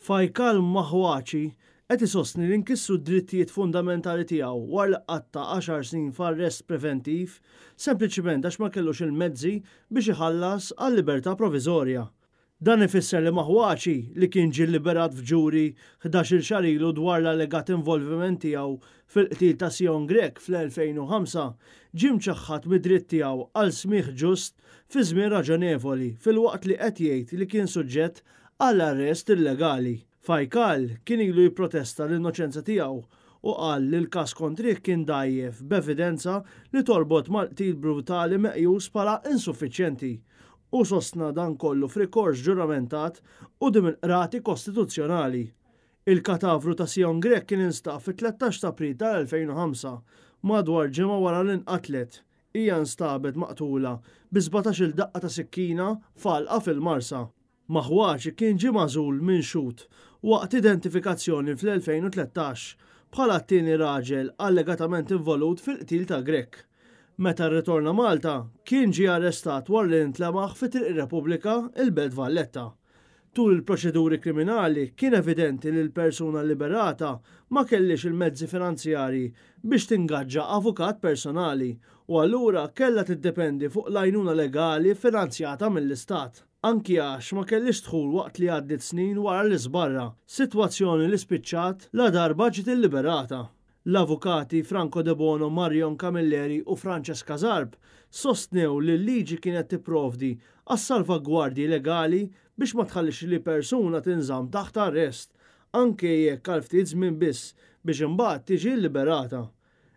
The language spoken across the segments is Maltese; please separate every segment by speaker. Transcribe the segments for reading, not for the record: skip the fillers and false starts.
Speaker 1: Faikal Mahwachi qed isostni li nkisru d-drittijiet fundamentali tiegħu wara li qatta' għaxar snin f'arrest preventiv sempliċiment għax ma kellux il-mezzi biex iħallas għal-libertà proviżorja. Dan ifisser li Mahwachi, li kien ġie lliberat f'ġuri ħdax-il xahar ilu dwar l-allegat involviment tiegħu fil-qtil ta' Sion Grech fl-2005, ġie mċaħħad mid-dritt tiegħu għal smigħ ġust fi żmien raġonevoli filwaqt li qed jgħid li kien suġġett għal arrest illegali. Faikal kien ilu jipprotesta l-innoċenza tiegħu u qal li l-każ kontrih kien dgħajjef b'evidenza li torbot mal-qtil brutali meqjus bħala insuffiċjenti. Hu sostna dan kollu f'rikors ġuramentat quddiem il-Qrati Kostituzzjonali. Il-katavru ta' Sion Grech kien instab fit-13 t'April tal-2005, madwar ġimgħa wara li nqatlet. Hija nstabet maqtula bi sbatax-il daqqa ta' sikkina f'għalqa fil-Marsa. Mahwachi kien ġie magħżul minn xhud waqt identifikazzjoni fl-2013 bħala t-tieni raġel allegatament involut fil-qtil ta' Grech. Meta rritorna Malta, kien ġie arrestat wara li ntlemaħ fi Triq ir-Repubblika, il-Belt Valletta. Tul il-proċeduri kriminali kien evidenti li l-persuna liberata ma kellhiex il-mezzi finanzjarji biex tingaġġa avukat personali u allura kellha tiddependi fuq l-għajnuna legali finanzjata mill-Istat. Anki għax ma kellhiex dħul waqt li għaddiet snin wara li żbarra, sitwazzjoni li spiċċat ladarba ġiet illiberata. L-avukati Franco Debono, Marion Camilleri u Francesca Zarb sostnew li l-liġi kienet tipprovdi għas-salvagwardji legali biex ma tħallix li persuna tinżamm taħt arrest, anke jekk għal ftit żmien biss, biex imbagħad tiġi lliberata.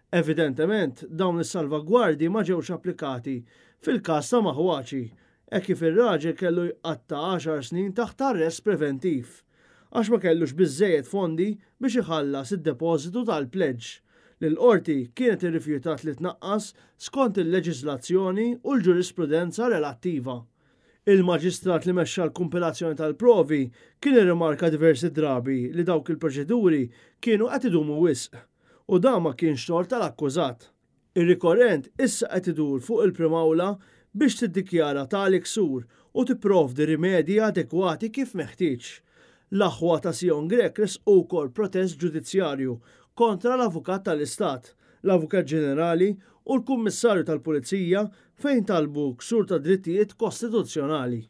Speaker 1: Evidentement, dawn is-salvagwardji ma ġewx applikati fil-każ ta' Mahwachi, hekk kif ir-raġel kellu jqatta' għaxar snin taħt arrest preventiv, għax ma kellux biżżejjed fondi biex iħallas id-depożitu tal-pleġġ, li l-Qorti kienet irrifjutat li tnaqqas skont il-leġiżlazzjoni u l-ġurisprudenza relattiva. Il-Maġistrat li mexxa l-kumpilazzjoni tal-provi kien irrimarka diversi drabi li dawk il-proċeduri kienu qed idumu wisq. U dan ma kienx tort tal-akkużat. Ir-rikorrent issa qed idur fuq il-Prim Awla biex tiddikjara tali ksur u tipprovdi rimedji adekwati kif meħtieġ. L-aħwa ta' Sion Grech ressqu wkoll protest ġudizzjarju kontra l-Avukat tal-Istat, l-Avukat Ġenerali u l-Kummissarju tal-Pulizija fejn talbu ksur ta' drittijiet kostituzzjonali.